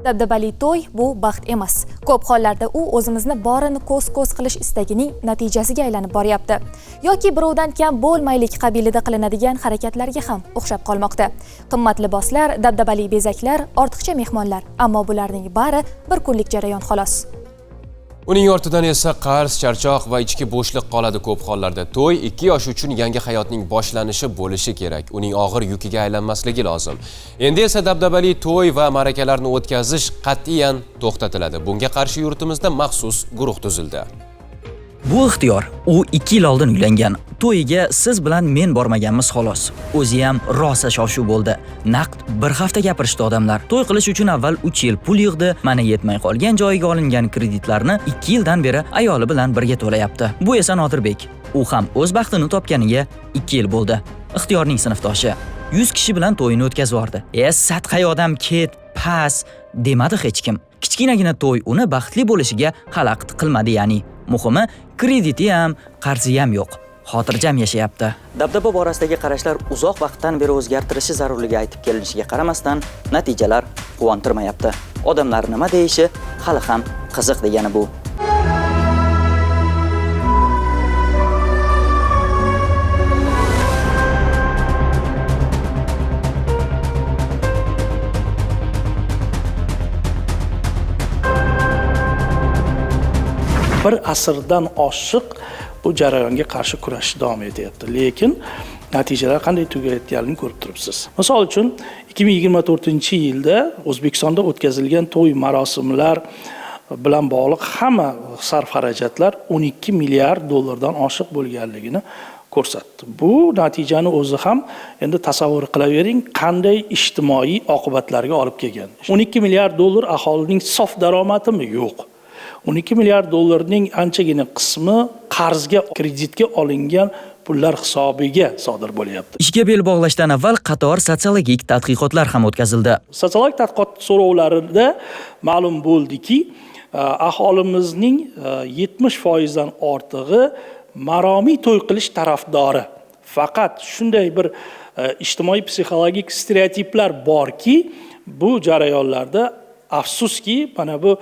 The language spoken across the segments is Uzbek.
Dabdabali to'y bu baxt emas. Ko'p hollarda u o'zimizni borini ko'z-ko'z qilish istagining natijasiga aylanib boryapti. Yoki birovdan kam bo'lmaylik qabilida qilinadigan harakatlarga ham o'xshab qolmoqda. Qimmat liboslar, dabdabali bezaklar, ortiqcha mehmonlar, ammo bularning bari bir kunlik jarayon xolos. Uning ortidan esa qarz, charchoq va ichki bo'shliq qoladi ko'p hollarda. To'y 2 yosh uchun yangi hayotning boshlanishi bo'lishi kerak. Uning og'ir yukiga aylanmasligi lozim. Endi esa dabdabali to'y va ma'rakalarni o'tkazish qat'iyan to'xtatiladi. Bunga qarshi yurtimizda maxsus guruh tuzildi. Bu Ixtiyor. U 2 yil oldin uylangan. To'yiga siz bilan men bormaganmiz xolos. O'zi ham rosa shov-shuv bo'ldi. Naqd bir hafta gapirishdi odamlar. To'y qilish uchun avval 3 yil pul yig'di, mana yetmay qolgan joyiga olingan kreditlarni 2 yildan beri ayoli bilan birga to'layapti. Bu esa Nodirbek. U ham o'z baxtini topganiga 2 yil bo'ldi. Ixtiyorning sinfdoshi. 100 kishi bilan to'yini o'tkazib yubordi. Sadqay odam ket, pas demadi hech kim. Kichkinagina to'y uni baxtli bo'lishiga xalaqit qilmadi, ya'ni. Muhimi, krediti ham, qarzi ham yo'q. Xotirjam yashayapti. Dabdaba borasidagi qarashlar uzoq vaqtdan beri o'zgartirishi zarurligi aytib kelinishiga qaramasdan, natijalar quvontirmayapti. Odamlar nima deyishi hali ham qiziq degani bu. Bir asrdan oshiq bu jarayonga qarshi kurashish davom etyapti. Lekin natijalar qanday tugayotganini ko'rib turibsiz. Misol uchun 2024-yilda O'zbekistonda o'tkazilgan to'y marosimlar bilan bog'liq hamma sarf-xarajatlar 12 milliard dollardan oshiq bo'lganligini ko'rsatdi. Bu natijani o'zi ham endi tasavvur qilavering, qanday ijtimoiy oqibatlarga olib kelgan. 12 milliard dollar aholining sof daromadimi? Yo'q. 12 milliard dollarning anchagina qismi qarzga, kreditga olingan pullar hisobiga sodir bo'lyapti. Ishga bel bog'lashdan avval qator sotsiologik tadqiqotlar ham o'tkazildi. Sotsiologik tadqiqot so'rovlarida ma'lum bo'ldiki, aholimizning 70% dan ortig'i maromiy to'y qilish tarafdori. Faqat shunday bir ijtimoiy psixologik stereotiplar borki, bu jarayonlarda afsuski mana bu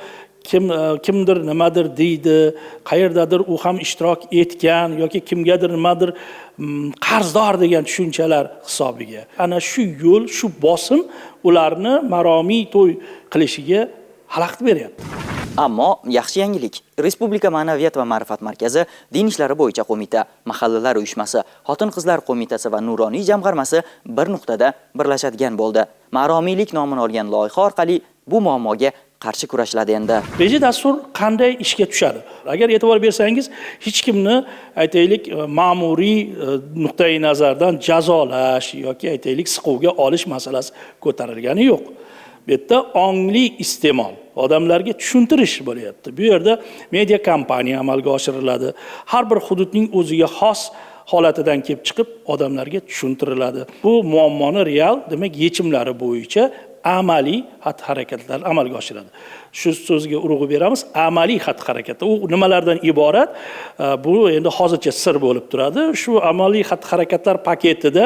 kimdir nimadir deydi, qayerdadir u ham ishtirok etgan yoki kimgadir nimadir qarzdor degan tushunchalar hisobiga. Ana shu yo'l, shu bosim ularni maromiy to'y qilishiga xalaqit beryapti. Ammo yaxshi yangilik. Respublika Ma'naviyat va ma'rifat markazi, din ishlari bo'yicha qo'mita, mahallalar uyushmasi, xotin-qizlar qo'mitasi va Nuroniy jamg'armasi bir nuqtada birlashadigan bo'ldi. Maromiylik nomini olgan loyiha orqali bu muammoga qarshi kurashiladi endi. Reja dastur qanday ishga tushadi? Agar e'tibor bersangiz, hech kimni aytaylik ma'muriy nuqtai nazardan jazolash yoki aytaylik siquvga olish masalasi ko'tarilgani yo'q. Bu yerda ongli iste'mol, odamlarga tushuntirish bo'lyapti. Bu yerda media kampaniya amalga oshiriladi. Har bir hududning o'ziga xos holatidan kelib chiqib odamlarga tushuntiriladi. Bu muammoni real, demak, yechimlari bo'yicha amaliy xatti-harakatlar amalga oshiradi. Shu so'zga urg'u beramiz, amaliy xatti-harakatlar. U nimalardan iborat? Bu endi hozircha sir bo'lib turadi. Shu amaliy xatti-harakatlar paketida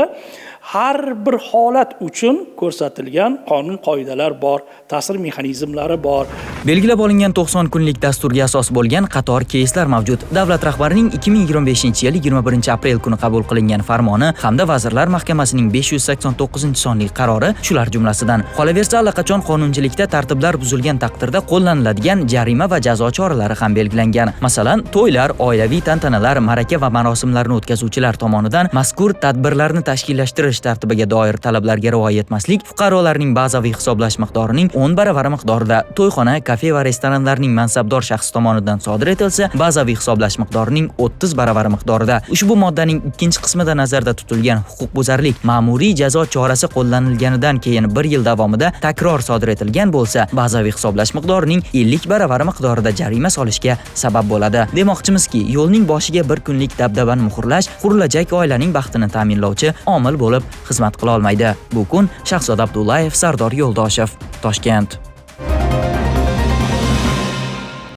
har bir holat uchun ko'rsatilgan qonun qoidalar bor, ta'sir mexanizmlari bor. Belgilab olingan 90 kunlik dasturga asos bo'lgan qator keyslar mavjud. Davlat rahbarining 2025-yil 21-aprel kuni qabul qilingan farmoni hamda Vazirlar Mahkamasining 589-sonli qarori shular jumlasidan. Qolaversa, allaqachon qonunchilikda tartiblar buzilgan taqdirda qo'llaniladigan jarima va jazo choralari ham belgilangan. Masalan, to'ylar, oilaviy tantanalar, ma'raka va marosimlarni o'tkazuvchilar tomonidan mazkur tadbirlarni tashkillashtirish tartibiga doir talablarga rioya etmaslik fuqarolarning bazaviy hisoblash miqdorining 10 baravari miqdorida, to'yxona, kafe va restoranlarning mansabdor shaxsi tomonidan sodir etilsa, bazaviy hisoblash miqdorining 30 baravari miqdorida. Ushbu moddaning ikkinchi qismida nazarda tutilgan huquqbuzarlik ma'muriy jazo chorasi qo'llanilganidan keyin 1 yil davomida takror sodir etilgan bo'lsa, bazaviy hisoblash miqdorining 50 baravari miqdorida jarima solishga sabab bo'ladi. Demoqchimizki, yo'lning boshiga bir kunlik dabdabani muhrlash qurilajak oilaning baxtini ta'minlovchi omil bo'lib xizmat qila olmaydi. Bu kun Shahzoda Abdullayev, Sardor Yo'ldoshev, Toshkent.